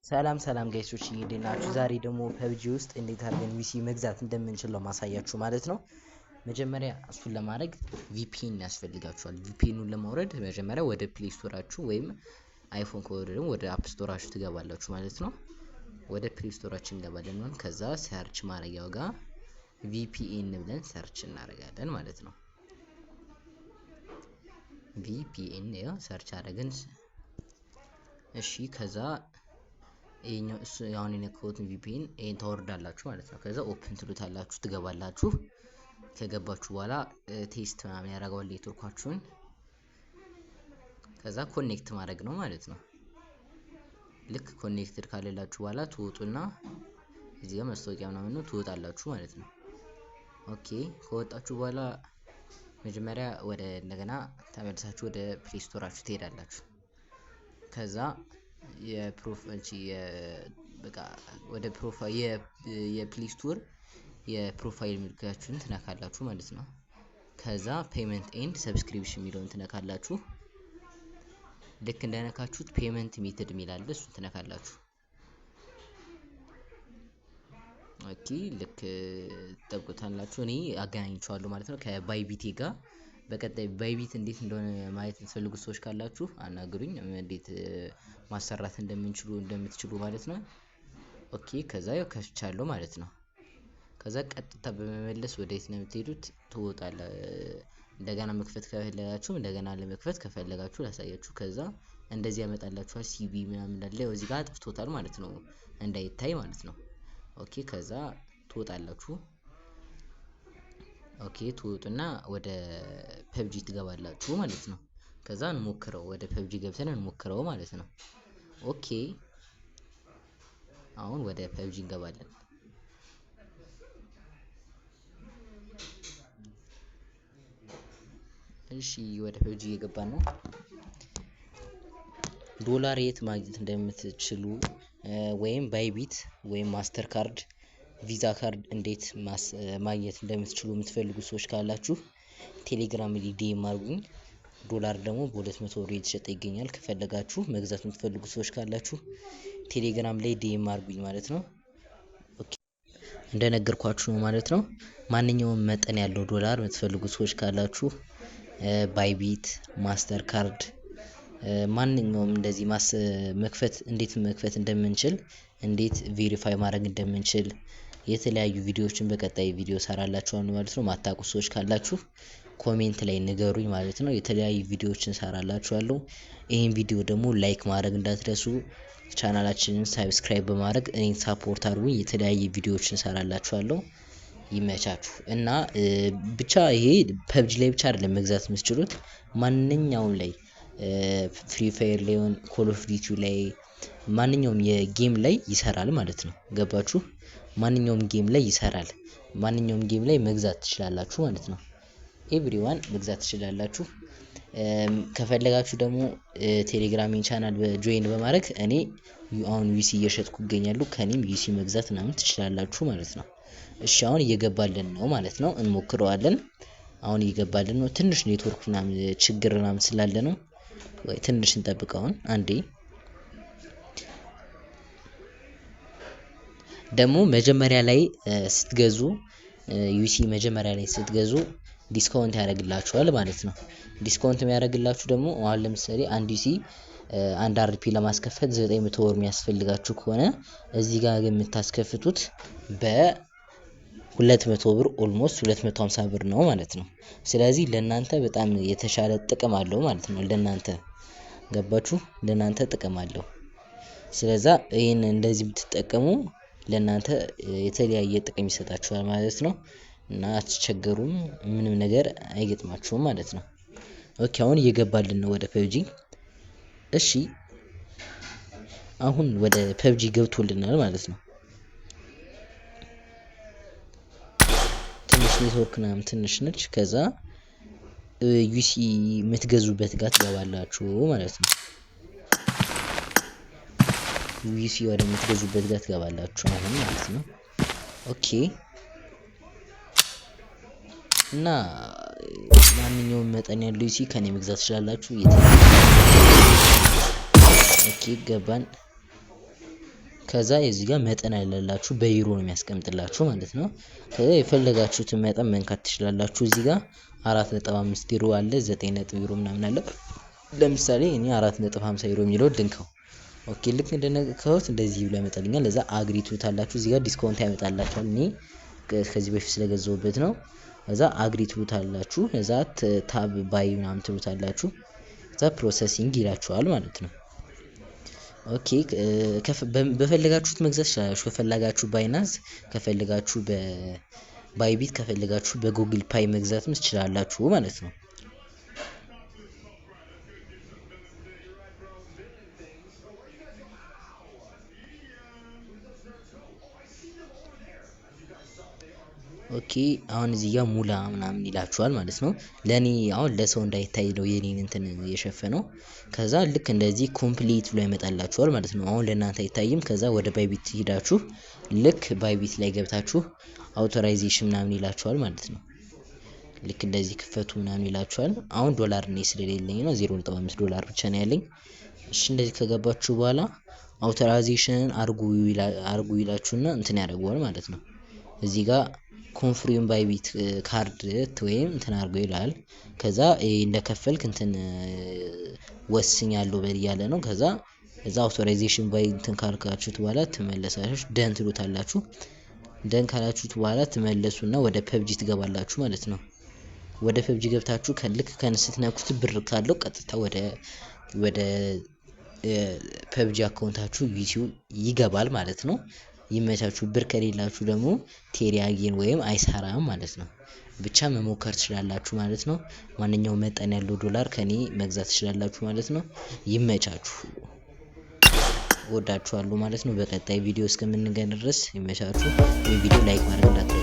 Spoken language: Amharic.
ሰላም ሰላም guys ኦች፣ እንዴት ናችሁ? ዛሬ ደግሞ PUBG ውስጥ እንዴት አድርገን UC መግዛት እንደምንችል ነው ማሳያችሁ ማለት ነው። መጀመሪያ እሱን ለማድረግ VPN ያስፈልጋችኋል። VPN ኑን ለማውረድ መጀመሪያ ወደ Play Store ኣችሁ ወይም iPhone ከሆነ ደግሞ ወደ App Store ኣችሁ ትገባላችሁ ማለት ነው። ወደ Play Store ኣችን እንገባለን። ከዛ search ማድረጊያው ጋር VPN ብለን search እናደርጋለን ማለት ነው። VPN ያው search አደረግን። እሺ፣ ከዛ ይሄኛው እሱ አሁን የነካሁትን VPN ይሄን ታወርዳላችሁ ማለት ነው። ከዛ open ትሉታላችሁ፣ ትገባላችሁ። ከገባችሁ በኋላ test ምናምን ያደርገዋል ኔትወርካችሁን። ከዛ connect ማድረግ ነው ማለት ነው። ልክ connected ካለላችሁ በኋላ ትወጡና እዚህ ጋር ማስታወቂያ ምናምን ነው፣ ትወጣላችሁ ማለት ነው። Okay፣ ከወጣችሁ በኋላ መጀመሪያ ወደ እንደገና ተመልሳችሁ ወደ Play Store ኣችሁ ትሄዳላችሁ። ከዛ በቃ ወደ profile የ Play Store የ profile ምልክታችሁን ትነካላችሁ ማለት ነው። ከዛ payment and subscription የሚለውን ትነካላችሁ። ልክ እንደነካችሁት payment method የሚል አለ፣ እሱን ትነካላችሁ። Okay፣ ልክ ትጠብቁታላችሁ። እኔ አገናኝቼዋለሁ ማለት ነው ከ Bybit ኤ ጋር። በቀጣይ Bybit እንዴት እንደሆነ ማየት የምትፈልጉ ሰዎች ካላችሁ አናግሩኝ፣ እንዴት ማሰራት እንደምትችሉ ማለት ነው። Okay፣ ከዛ ያው ከፍቻለሁ ማለት ነው። ከዛ ቀጥታ በመመለስ ወደ የት ነው የምትሄዱት? ትወጣለ። እንደገና መክፈት ከፈለጋችሁ፣ እንደገና ለመክፈት ከፈለጋችሁ ላሳያችሁ። ከዛ እንደዚህ ያመጣላችኋል። CB ምናምን አለ እዚህ ጋር፣ አጥፍቶታል ማለት ነው፣ እንዳይታይ ማለት ነው። Okay፣ ከዛ ትወጣላችሁ። Okay፣ ትወጡና ወደ PUBG ትገባላችሁ ማለት ነው። ከዛ እንሞክረው፣ ወደ PUBG ገብተን እንሞክረው ማለት ነው። Okay፣ አሁን ወደ PUBG እንገባለን። እሺ፣ ወደ PUBG እየገባን ነው። ዶላር የት ማግኘት እንደምትችሉ ወይም Bybit ወይም Mastercard፣ Visa card እንዴት ማግኘት እንደምትችሉ የምትፈልጉ ሰዎች ካላችሁ ቴሌግራም ላይ DM አድርጉኝ። ዶላር ደግሞ በ200 ብር እየተሸጠ ይገኛል። ከፈለጋችሁ መግዛት የምትፈልጉ ሰዎች ካላችሁ ቴሌግራም ላይ DM አድርጉኝ ማለት ነው። እንደነገርኳችሁ ነው ማለት ነው። ማንኛውም መጠን ያለው ዶላር የምትፈልጉ ሰዎች ካላችሁ Bybit፣ Mastercard፣ ማንኛውም እንደዚህ ማስ መክፈት እንዴት መክፈት እንደምንችል፣ እንዴት verify ማድረግ እንደምንችል የተለያዩ ቪዲዮዎችን በቀጣይ ቪዲዮ ሰራላችኋለሁ ማለት ነው። ማታውቁ ሰዎች ካላችሁ comment ላይ ንገሩኝ ማለት ነው። የተለያዩ ቪዲዮዎችን ሰራላችኋለሁ። ይህን ቪዲዮ ደግሞ like ማድረግ እንዳትረሱ። ቻናላችንን subscribe በማድረግ እኔን support አድርጉኝ። የተለያዩ ቪዲዮዎችን ሰራላችኋለሁ። ይመቻችሁ። እና ብቻ ይሄ PUBG ላይ ብቻ አይደለም መግዛት የምትችሉት፣ ማንኛውም ላይ፣ Free Fire ላይ፣ Call of Duty ላይ፣ ማንኛውም የ game ላይ ይሰራል ማለት ነው። ገባችሁ? ማንኛውም game ላይ ይሰራል። ማንኛውም game ላይ መግዛት ትችላላችሁ ማለት ነው። Everyone መግዛት ትችላላችሁ። ከፈለጋችሁ ደግሞ ቴሌግራሜን channel join በማድረግ እኔ አሁን UC እየሸጥኩ እገኛለሁ። ከኔም UC መግዛት ምናምን ትችላላችሁ ማለት ነው። እሺ፣ አሁን እየገባልን ነው ማለት ነው። እንሞክረዋለን። አሁን እየገባልን ነው። ትንሽ ኔትወርክ ምናምን ችግር ምናምን ስላለ ነው። ወይ ትንሽ እንጠብቀውን አንዴ። ደግሞ መጀመሪያ ላይ ስትገዙ፣ UC መጀመሪያ ላይ ስትገዙ discount ያደርግላችኋል ማለት ነው። Discount የሚያደርግላችሁ ደግሞ አሁን ለምሳሌ አንድ UC፣ አንድ RP ለማስከፈት 900 ብር የሚያስፈልጋችሁ ከሆነ እዚህ ጋር ግን የምታስከፍቱት በ200 ብር፣ almost 250 ብር ነው ማለት ነው። ስለዚህ ለእናንተ በጣም የተሻለ ጥቅም አለው ማለት ነው። ለእናንተ፣ ገባችሁ? ለእናንተ ጥቅም አለው። ስለዛ ይህን እንደዚህ ብትጠቀሙ ለእናንተ የተለያየ ጥቅም ይሰጣችኋል ማለት ነው። እና አትቸገሩም፣ ምንም ነገር አይገጥማችሁም ማለት ነው። Okay፣ አሁን እየገባልን ነው ወደ PUBG። እሺ፣ አሁን ወደ PUBG ገብቶልናል ማለት ነው። ትንሽ ኔትወርክ ምናምን ትንሽ ነች። ከዛ UC የምትገዙበት ጋር ትገባላችሁ ማለት ነው። UC ወደ የምትገዙበት ጋር ትገባላችሁ አሁን ማለት ነው። Okay፣ እና ማንኛውም መጠን ያለው UC ከኔ መግዛት ትችላላችሁ። Okay፣ ገባን። ከዛ የዚህ ጋር መጠን አለላችሁ፣ በዩሮ ነው የሚያስቀምጥላችሁ ማለት ነው። ከዛ የፈለጋችሁትን መጠን መንካት ትችላላችሁ። እዚህ ጋር 4.5 ዩሮ አለ፣ 9 ነጥብ ዩሮ ምናምን አለ። ለምሳሌ እኔ 4.50 ዩሮ የሚለው ልንካው። Okay፣ ልክ እንደነካሁት እንደዚህ ብሎ ያመጣልኛል። ለዛ agree ትሉታላችሁ። እዚህ ጋር discount ያመጣላችኋል። እኔ ከዚህ በፊት ስለገዛሁበት ነው። ከዛ agree ትሉታላችሁ። ከዛ tap buy ምናምን ትሉታላችሁ። ከዛ processing ይላችኋል ማለት ነው። Okay፣ በፈለጋችሁት መግዛት ትችላላችሁ። ከፈለጋችሁ Binance፣ ከፈለጋችሁ በ Bybit፣ ከፈለጋችሁ በ Google Pay መግዛትም ትችላላችሁ ማለት ነው። Okay፣ አሁን እዚህ ጋር ሙላ ምናምን ይላችኋል ማለት ነው። ለኔ አሁን ለሰው እንዳይታይ ነው የኔን እንትን የሸፈነው። ከዛ ልክ እንደዚህ complete ብሎ ያመጣላችኋል ማለት ነው። አሁን ለእናንተ አይታይም። ከዛ ወደ Bybit ሄዳችሁ ልክ Bybit ላይ ገብታችሁ authorization ምናምን ይላችኋል ማለት ነው። ልክ እንደዚህ ክፈቱ ምናምን ይላችኋል። አሁን ዶላር እኔ ስለሌለኝ ነው፣ 0.5 ዶላር ብቻ ነው ያለኝ። እሺ፣ እንደዚህ ከገባችሁ በኋላ authorization አርጉ ይላችሁና እንትን ያደርገዋል ማለት ነው። እዚህ ጋር confirm Bybit card ወይም እንትን አድርጎ ይላል። ከዛ እንደከፈልክ እንትን ወስኛለሁ በል እያለ ነው። ከዛ እዛ authorization buy እንትን ካልካችሁት በኋላ ትመለሳላችሁ። Done ትሉታላችሁ። Done ካላችሁት በኋላ ትመለሱና ወደ PUBG ትገባላችሁ ማለት ነው። ወደ PUBG ገብታችሁ ከልክ ከን ስትነኩት ብር ካለው ቀጥታ ወደ PUBG account ኣችሁ ዩቲዩብ ይገባል ማለት ነው። ይመቻችሁ። ብር ከሌላችሁ ደግሞ try again ወይም አይሰራም ማለት ነው። ብቻ መሞከር ትችላላችሁ ማለት ነው። ማንኛውም መጠን ያለው ዶላር ከኔ መግዛት ትችላላችሁ ማለት ነው። ይመቻችሁ። እወዳችኋለሁ ማለት ነው። በቀጣይ ቪዲዮ እስከምንገናኝ ድረስ ይመቻችሁ። ይህ ቪዲዮ like ማድረግ እንዳትረሱ።